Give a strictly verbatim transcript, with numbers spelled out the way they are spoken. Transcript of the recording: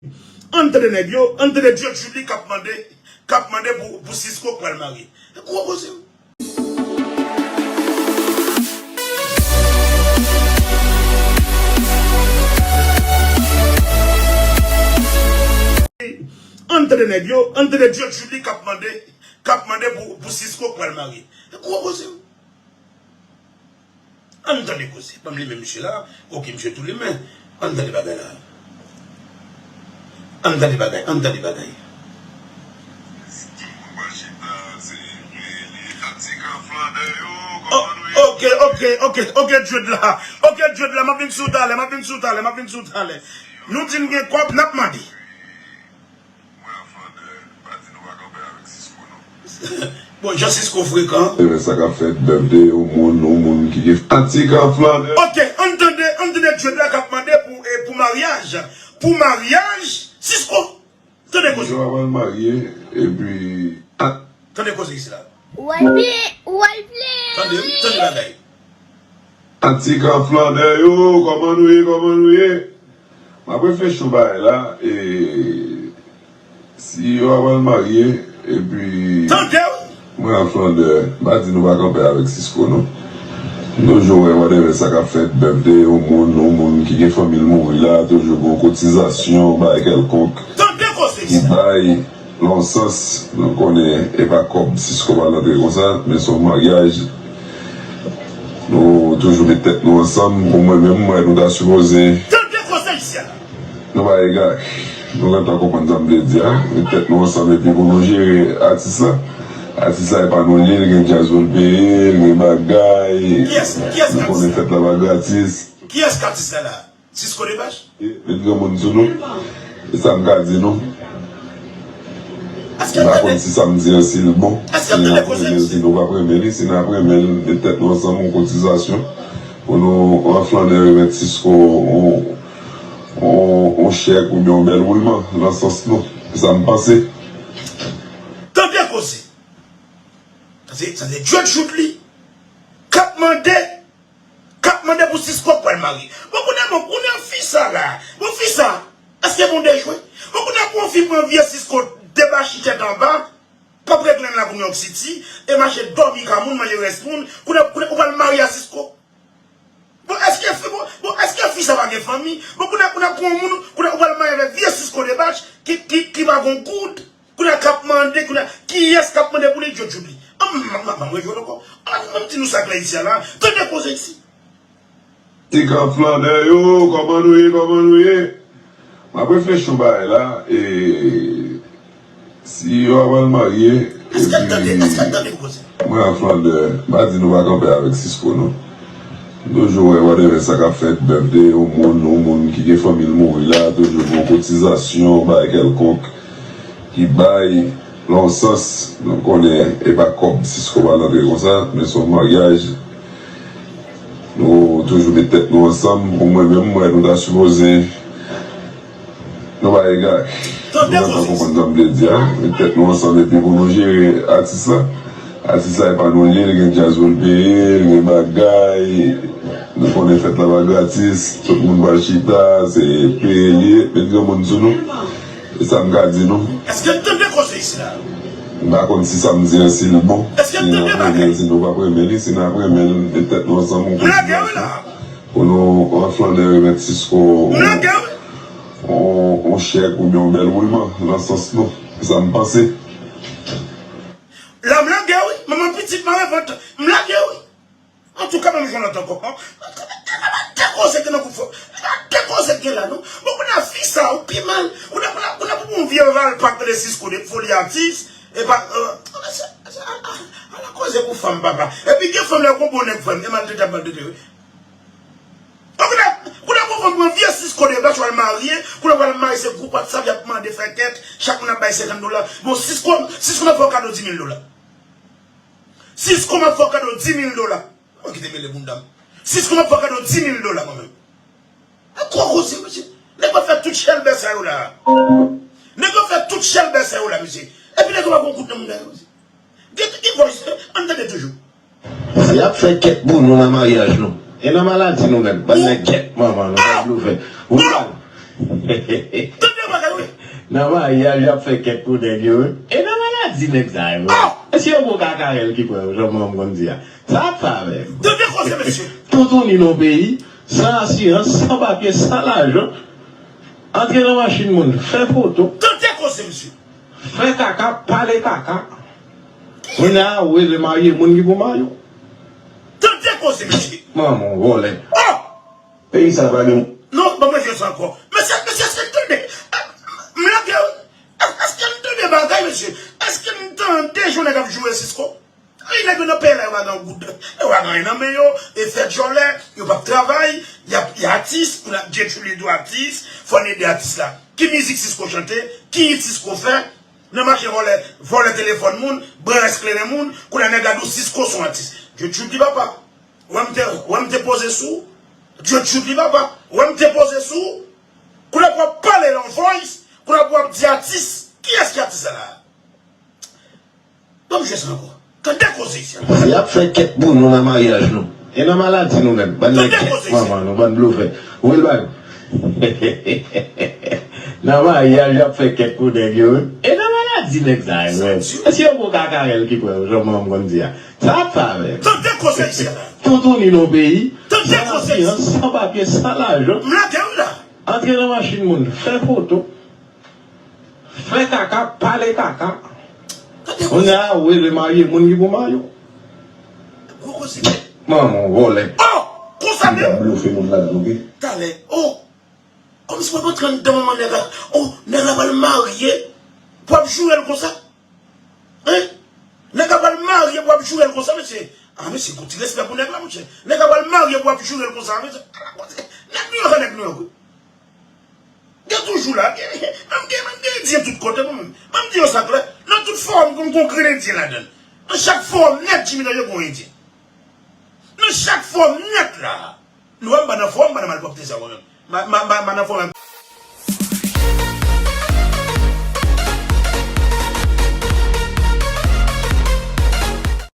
Ann tande nèg yo, ann tande Djodjouly k ap mande, k ap mande pou, pou Sisqo pral marye. Gwo koze wi. Ann tande nèg yo, ann tande Djodjouly k ap mande, k ap mande pou, pou Sisqo pral marye. Gwo koze wi. Ann tande koze. Ban m limen misye la. Ok, misye tou limen. Ann tande bagay la. Ann tande bagay, ann tande bagay. Oh, ok, ok, ok, ok, Djodla. Ok, Djodla, m ap vin sou talè, m ap vin sou talè, m ap vin sou talè. Nou di n gen kòb, n ap mande. Mwen an Flandè, pa di nou pa kanpe avèk Sisqo non. Bon, jan Sisqo frekan. Se sa k ap fèt, bèf de yon moun, yon moun ki gen fanatik an Flandè. Ok, ann tande, ann tande Djodla k ap mande pou, e, pou maryaj. Pou maryaj, Sisqo. Tande koze. Yo ap al marye, epi, a- Tande koze isi la. Ou al pi, ou al pi. Tande, tande bagay. Fanatik an Flandè yo, kòman nou ye, kòman nou ye? M ap reflechi yon bagay la, e, si yo ap al marye, epi Tande w? Mwen an Flandè, m pa di nou pa kanpe avèk Sisqo non. Nou toujou wè whatever sa k ap fèt, bèf de yon moun, yon moun ki gen fanmi l mouri la, toujou gen yon kotizasyon, bagay kèlkonk Tande koze ki isi la. Bay. Nan yon sans, nou konnen e pa kòb Sisqo pral antre konsa, men se yon maryaj. Nou toujou met tèt nou ansanm. Pou mwen menm, m wè nou ta sipoze Tande koze isi a. Nou pa egare. Nou gentan konprann sa m vle di a. Met tèt nou ansanm epi pou nou jere atis la. Atis la e pa nou li ye, li gen djaz pou l peye, li gen bagay. Kiyès, kiyès ki atis la? Nou konnen fèt la pa gratis. Kiyès ki atis la la? Sisqo Debach? E, met granmoun sou nou. E sa m ka di nou. M pa konn si sa m di an si l bon. Si n ap renmen l, si nou p ap renmen li, si n ap renmen l, met tèt nou ansanm, yon kotizasyon pou nou an Flandè remèt Sisqo yon, yon, yon chèk oubyen yon bèl woulman nan sans nou. Se sa m panse. Tande koze. Sa se, sa se Djodjouly k ap mande k ap mande pou Sisqo pral marye. Bon, kounye a, bon, kounye a, fi sa la. Bon, fi sa, èske bon dejwe? Bon, kounye a, pou yon fi pran vye Sisqo, debachi tèt anba, k ap regle l la pou New York City, e mache dòmi ka moun, manje rès moun, kounye a, kounye a, ou pral marye a Sisqo? Bon, èske fi, bon, bon, èske fi sa pa gen fanmi? Bon, kounye a, kounye a, pou yon moun, kounye a, ou pral marye avèk vye Sisqo Debach, ki, ki, ki pa gon goud? Kounye a k ap mande, kounye a, kiyès k ap mande pou li? Djodjouly. An, m, m, m, m rejwenn ankò. An, m di nou sa klè isi a la. Tande koze isi. Ti kan Flandè yo, kòman nou ye, kòman nou ye? M ap reflechi yon bagay la, e, si yo ap al marye, Èske n tande, èske n tande koze? Mwen an Flandè, m pa di nou pa kanpe avèk Sisqo non. Nou toujou wè whatever sa k ap fèt, bèf de yon moun, yon moun ki gen fanmi l mouri la, toujou gen yon kotizasyon, bagay kèlkonk. Ki bay nan yon sans, nou konnen e pa kòb Sisqo pral antre konsa, men se yon maryaj. Nou toujou met tèt nou ansanm. Pou mwen menm, m wè nou ta sipoze, nou pa egare. Nou gentan konprann sa m vle di a. Met tèt nou ansanm epi pou nou jere atis la. Atis la e pa nou li ye, li gen djaz pou l peye, li gen bagay. Nou konnen fèt la pa gratis, tout moun pral chita, se peye li ye, met granmoun sou nou. E sa m ka di nou. Èske n tande koze isi la? M pa konn si sa m di an si l bon. Èske n tande bagay? Si n ap renmen l, si nou p ap renmen li, si n ap renmen l, met tèt nou ansanm, yon kotizasyon. Pou nou an Flandè remèt Sisqo yon, yon, yon chèk oubyen yon bèl woulman nan sans nou. Se sa m panse. La m lage wi, manman pitit mare vant, m lage wi. Antouka, ban m jwenn lòt ankò. Gade koze gen nan gwoup fò. Gade koze gen la non. Bon, kounye a fi sa ou pi mal. Kounye a, kounye a, kounye a pou bon vye valpak rele Sisqo de foli atis. E pa, euh, ala koze pou fanm papa. Epi gen fanm lè gon bon nèg frè m, e maltrete ap maltrete wi. Bon, kounye a, kounye a pou fanm pran vye Sisqo de bach w al marye, kounye a w al marye se gwoup WhatsApp y ap mande fè kèt, chak moun ap bay senkant dola. Bon, Sisqo, Sisqo m ap fè w kado di mil dola. Sisqo m ap fè w kado di mil dola. Mwen kite mele bounda m. Sisqo m ap fè w kado di mil dola mwen menm. E gwo koze, mesye. Nèg yo fè tout chèlbè sa yo la. Nèg yo fè tout chèlbè sa yo la, mesye. Epi nèg yo pa gon goud nan mouda yo, mesye. Gen, gen voice, ann tande toujou. Y ap fè kèt pou nou nan maryaj nou. E nan maladi nou menm. Bann nèg kèt manman nou, nèg louvè. Ou pral. Tande bagay, wi. Nan maryaj, y ap fè kèk pou nèg yo, wi. E nan maladi nèg sa yo, wi. Èske yo bon kakarèl ki pran yo, jan manman m konn di a? Sa ap fè avè m. Tande koze, mesye. Toutouni nan peyi, san asirans, san papye, san lajan. Antre nan machin moun, fè foto. Tande koze, mesye. Fè kaka, pale kaka. Moun a, ou rele marye, moun ki pou marye w. Tande koze, mesye. Manman w vòlè. Oh! Peyi sa pa gen. Non, ban mwen jwe sa ankò. Mesye, mesye, èske n tande? M lage, wi. Èske n tande bagay, mesye? Èske n tande jan nèg ap joure Cisco? Wi, nèg yo nan peyi la, yo pa gen goud. Yo pa gen anyen nan men yo, e fè djòlè, yo p ap travay, y ap, y atis, pou la, Dye Tchouli tou atis, fò n ede atis la. Ki mizik Cisco chante? Ki hit Cisco fè? Nan mache vòlè, vòlè telefòn moun, bwè rès kleren moun, kounye a nèg la di w Cisco se yon atis. Dye Tchouli papa. Wè m te, wè m te poze sou. Dye Tchouli papa. Wè m te poze sou. Kounye a w ap pale nan voice, kounye a w ap di atis. Kiyès ki atis la la? Ban m jwe sa ankò. Tande koze isi a. Y ap fè kèk pou nou nan maryaj nou. E nan maladi nou menm. Bann nèg kèk manman nou, bann blofè. Ou wè l ba nou. Nan maryaj, y ap fè kèk pou nèg yo, wi. E nan maladi nèg sa yo, wi. Èske yo bon kakarèl ki pran yo, jan manman m konn di a? Sa ap fè avè m. Tande koze isi a. Toutouni nan peyi, san asirans, san papye, san lajan. M lage w la. Antre nan machin moun, fè foto. Fè kaka, pale kaka. Kounye a, ou rele marye, moun ki pou marye w. Gwo koze. Manman w vòlè. Oh! Konsa menm? Ou blofe moun ladan, wi. Talè. Oh! Kòmsi w ap antre anndan manman nèg la. Oh, nèg la pral marye. Pou w ap joure l konsa? Hein? Nèg la pral marye pou w ap joure l konsa, mesye. Ah, mesye, gon ti respè pou nèg la, monchè. Nèg la pral marye pou w ap joure l konsa, mesye. Ala koze. Nèg Nouyòk, nèg Nouyòk, wi. Gen toujou la, gen, menm gen, menm gen endyen tout kote, mwen menm. Ban m di yo sa klè, nan tout fowòm, gon, gon grenn endyen ladan l. Nan chak fowòm nèt, Jimmy Dangé gon endyen. Nan chak fowòm nèt la. Nou wè m pa nan fowòm, m pa nan malpwòpte sa, mwen menm. M pa, m pa, m pa, m pa nan fowòm.